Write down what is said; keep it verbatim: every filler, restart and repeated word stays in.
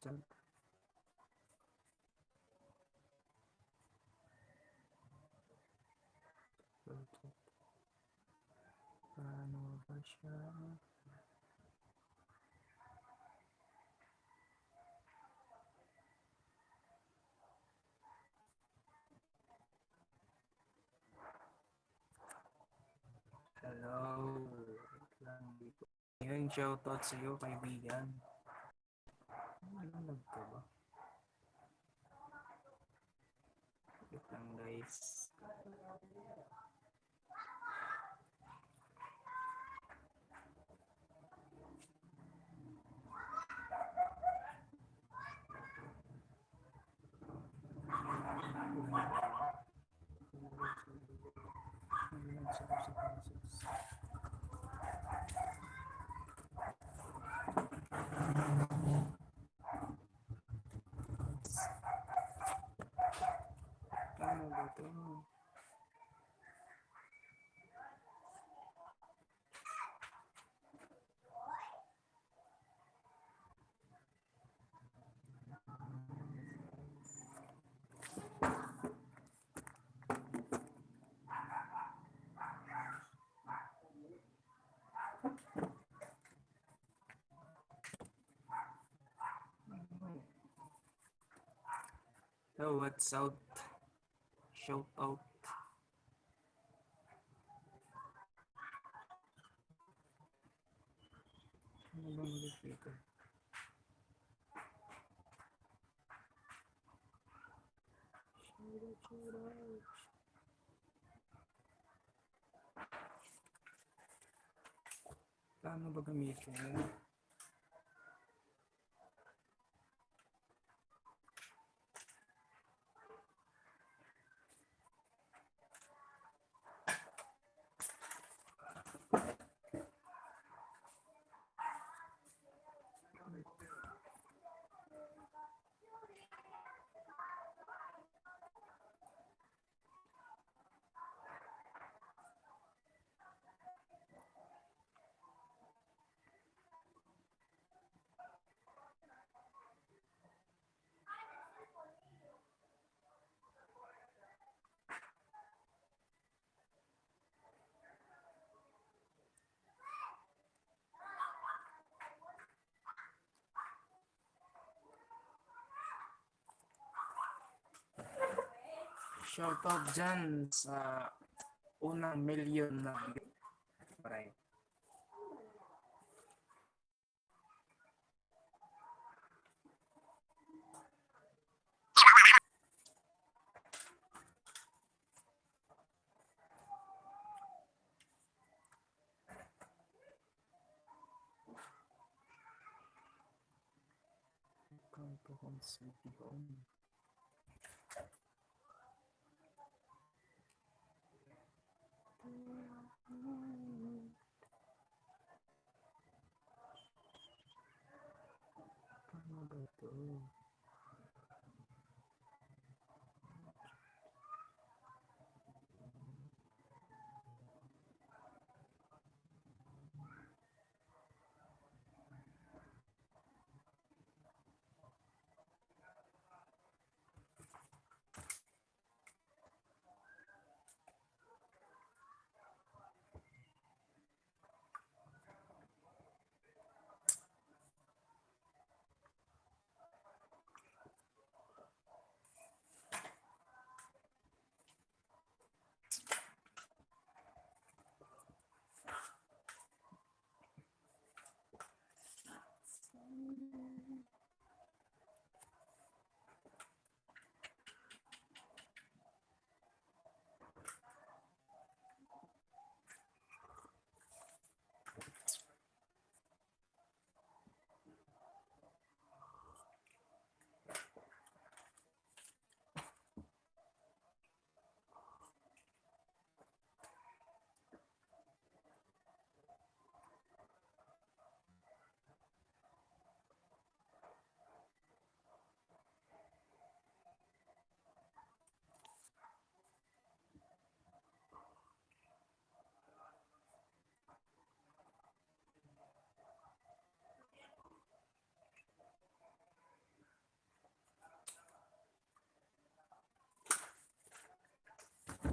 Salt. Paano ba siya? Hello. Wait lang, di ko. Ayun, shoutout sa'yo, kaibigan. Ano, nagka ba? Wait lang, guys. Ano ba ito? So, what's out? Shout out. Ano bang ulit dito? Shout out, shout out. Paano ba gamitin? Shoutout dyan sa unang milyon na view. Pare. Welcome to Home Sweet Home. Paano ba ito?